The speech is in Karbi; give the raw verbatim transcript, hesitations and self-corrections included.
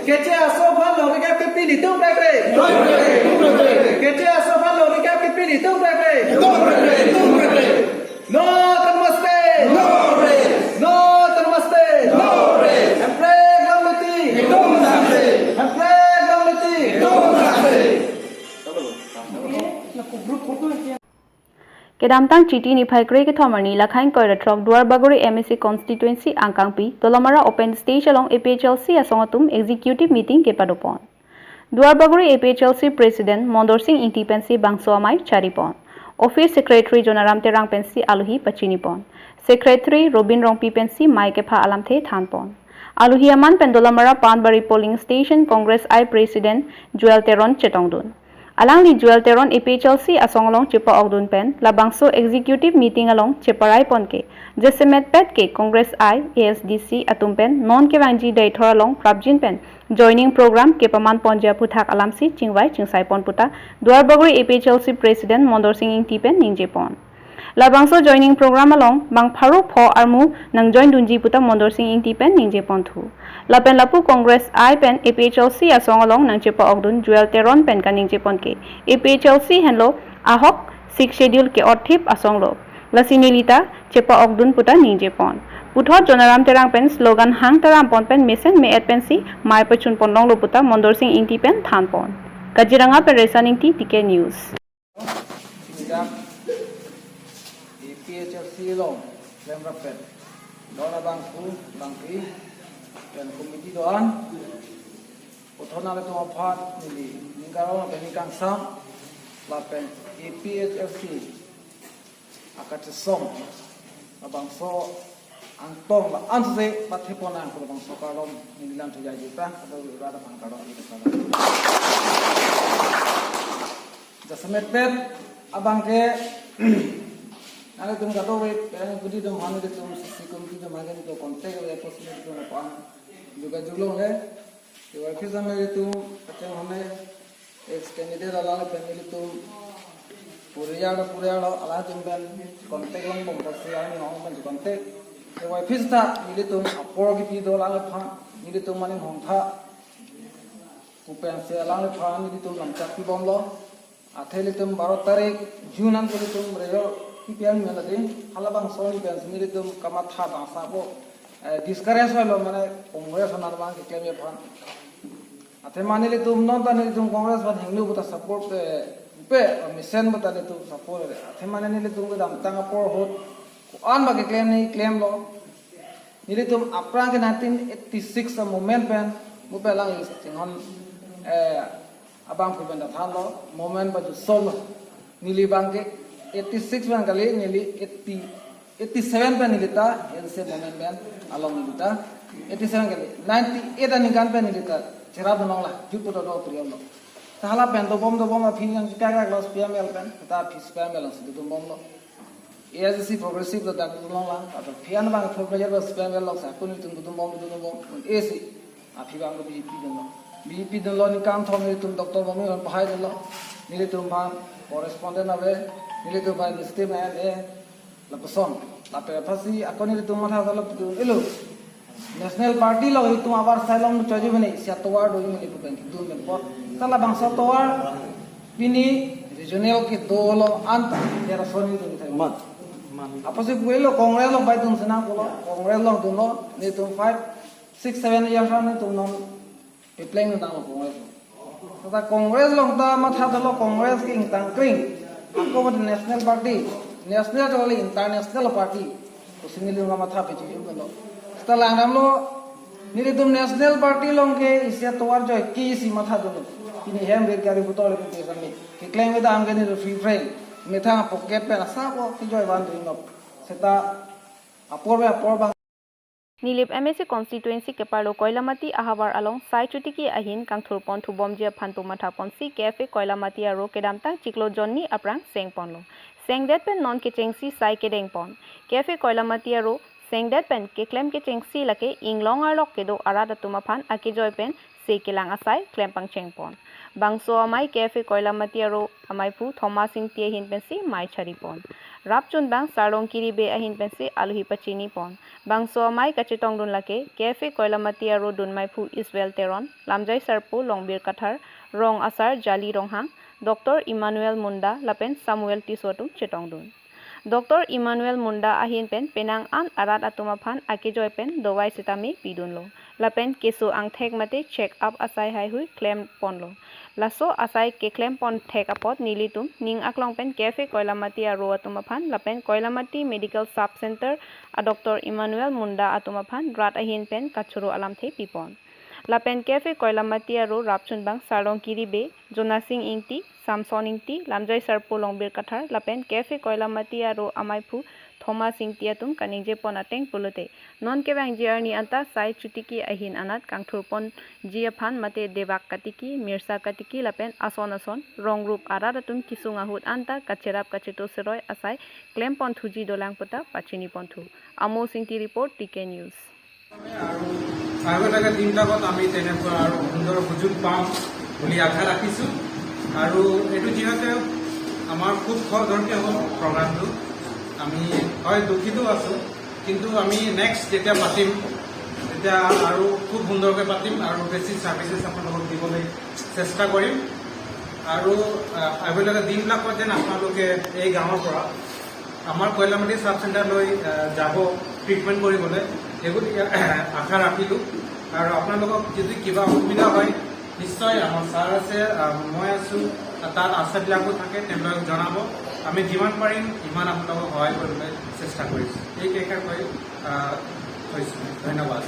Keche aso aphan longri kep kepi ilitum krekre. Keche aso aphan longri kep kepi ilitum krekre. Not and must stay. Not and must stay. Hemprek long mati. Hemprek long mati. Kedamtang Chiti niphai kre kethom arni Lakhain Koiratrok Duarbagori M A C constituency angkangpi Dolamara open stage along A P H L C asong atum executive meeting kepadopon. Duarbagori A P H L C President Mondor Sing Ingti pensi bangso amei charipon. Office Secretary Jonaram Terang pensi alohi pachinipon. Secretary Robin Rongpi pensi mei kepha alamthe thanpon. Alohi aman pen Dolamara Panbari Polling Station Congress I President Joel Teron chetongdun. Alangli Joel Teron A P H L C asong along chepa-okdun pen labangso executive meeting along cheparaipon ke, jasemet pet ke Congress I, A S D C atum pen non kevangji Deithor along prapjin pen joining program kepamanponji aphuthak alamsi chingvai chingsai pon puta Duarbagori A P H L C President Mondor Sing Ingti pen ningjepon. Labangso joining program along bang pharo pho armu nangjoindunji puta Mondor Sing Ingti pen ningjeponthu. Lapen lapu Congress I pen A P H L C asong along nangchepa-okdun Joel Teron pen kaningjepon ke, A P H L C henlo ahok Sixth Schedule ke-otthip asong lo. Lasi nelita chepa-okdun puta ningjepon. Puthot Jonaram Terang pen slogan hang tarampon pen mesen me-et pensi mei pachunpon longlo puta Mondor Sing Ingti pen thanpon. Kaziranga pen Resan Ingti, T K News. Sijak A P H L C along klemrap pen don abangphu bangphi pen committee do-an, puthot nanglitum aphan neli ningkarong pen ningkangsam lapen A P H L C akachesong labangso angtong la-anse pathepon nang labangso kardom neli lam thujaiji ta, kadokave arat aphan kardom, kardom. Jasemet pet abang ke nanglitum kadokave pen kudi dum han ilitum C C committee dum han ke contact le post ilitum lapu-an jogajog longle. Iwa kisa me ilitum kachem hame ex candidate alang pen ilitum puriya puriya lo alanglitum pen contact longbom pusi ang nong pen contact. Iwa phista ilitum apor kipi do alang aphan, ilitum mane hongtha pu pensi alang aphan ilitum lamchak pibomlo. Athe ilitum baro tarik June an ilitum result kipi an mena ding. Halabangso ni pensi ilitum kamatha bangsa po, eh, discourage hoilo mane Congress atum abang keklemji aphan. Athe mane ilitum non ta nelitum Congress aphan hingno puta support, eh, pe mesen puta nelitum support. Athe mane nelitum kedamtang apor ahut ko-an ba keklem ni klemlo. Nelitum aphrang ke nineteen eighty-six a-movement pen, mu pen lang is chinghon, eh, abangphu pen ta thanlo, movement ba jusol lo. Neli abang ke eighty-six pen kali, neli eighty, eighty-seven pen neli ta, N C movement pen along neli ta, eighty-seven kali, ninety-eight aningkan pen neli ta cherap nong la, jut puto do priyo lo. Ta hala pen dobom dobom aphi yang chikak class P M L pen, ta aphi P M L lang si dobom lo. A I C C progressive lo dak dun long lang, atau phian bang four major bang spam long sa kun ilitum dun bom dun bom, un A C, aphi bang B J P dun lo. B J P dun lo ni kam thong nelitum Doctor Momi bang pahai dun lo. Nelitum bang correspondent ave, nelitum bang system ave, lapuson, lapen aphansi akon nelitum matha sa lo dun ilo. National party lo itum abar sai long choji mene isi atovar do mene pu pen dun pen por. Ta labangso atovar pini regional kedo lo anta ya rason ni dun thai. Mat. Apotsi pulo Congress lo bai dun sena pulo Congress lo dun lo nelitum five, six, seven years an nelitum non pepleng dun tang lo Congress lo. Tata Congress along ta matha dolo Congress ke ingtang kring. Ako mate national party, national kali international party. Pusi nelitum matha pechi yung kalo. Seta langdam lo, nelitum national party along ke isi atovar joi ke isi matha dolo. Pini hem ber kari butol ke pesa mi. Keklem ita am ke ni free free. Methang pocket pen asa ko ke joi van dun lo. Seta apor me apor bang. Nilip M A C constituency keparlo Koilamati ahavar along sai chotiki ahin kangthurpon thubomji aphan pu mathaponsi K F A Koilamati aro kedamtang chiklo jonni aphrang sengponlo. Sengdet pen non kechengsi sai kedengpon. K F A Koilamati aro Tengdet pen keklem kechengsi lake inglong arlok kedo arat atum aphan akejoi pen se kelang asai klem pangcheng pon. Bangso amei K F A Koilamati aro amaiphu Thomas Ingti ahin pensi mei chari pon. Rapchunbang Sarlongkiri Bey ahin pensi alohi pachini pon. Bangso amei kachetongdun lake K F A Koilamati aro dunmeiphu Iswell Teron, lamjai sarpo Longbir Kathar, rong asar Jali Ronghang, Doctor Emmanuel Munda lapen Samuel Tisso atum chetongdun. Doctor Emmanuel Munda ahin pen penang an arat atum aphan akejoi pen dovai sitame pidunlo. Lapen keso angthek mate check up asai haihui klem ponlo. Laso asai keklem pon thek apot nelitum ning aklong pen K F A Koilamati aro atum aphan lapen Koilamati Medical Sub Center a Doctor Emmanuel Munda atum aphan rat ahin pen kachoro alamthe pipon. Lapen K F A Koilamati aro rapchunbang Sarlongkiri Bey, Jonasing Ingti, Samson Ingti, lamjai sarpo Longbir Kathar lapen K F A Koilamati aro amaiphu Thomas Ingti atum kaningje pon ateng pulote non kevangji arni anta sai chotiki ahin anat kangthur ponji aphan mate debak katiki, mirsa katiki lapen ason ason rong rup arat atum kesung ahut anta kacherap kacheto seroi asai klem pon thuji dolang puta pachini pon thu. Amos Ingti report, T K News. আৰু আহিবলগীয়া দিনবিলাকত আমি তেনেকুৱা আৰু সুন্দৰ সুযোগ পাম বুলি আশা ৰাখিছোঁ। আৰু এইটো যিহেতু আমাৰ খুব খৰধৰকৈ হ'ল প্ৰগ্ৰামটো, আমি হয় দুখিত আছোঁ, কিন্তু আমি নেক্সট যেতিয়া পাতিম তেতিয়া আৰু খুব সুন্দৰকৈ পাতিম আৰু বেছি ছাৰ্ভিচেছ আপোনালোকক দিবলৈ চেষ্টা কৰিম। আৰু আহ, আহিবলগীয়া দিনবিলাকত যেন আপোনালোকে এই গাঁৱৰ পৰা আমাৰ কইলামাটি ছাব চেণ্টাৰলৈ আহ, যাব ট্ৰিটমেণ্ট কৰিবলৈ, সেই বুলি আশা ৰাখিলোঁ। আৰু আপোনালোকক যদি কিবা অসুবিধা হয় নিশ্চয় আমাৰ ছাৰ আছে, আহ, মই আছোঁ, তাত আশাবিলাকো থাকে, তেওঁলোকক জনাব। আমি যিমান পাৰিম সিমান আপোনালোকক সহায় কৰিবলৈ চেষ্টা কৰিছোঁ। এই কেষাৰ কৈ আহ, থৈছোঁ। ধন্যবাদ।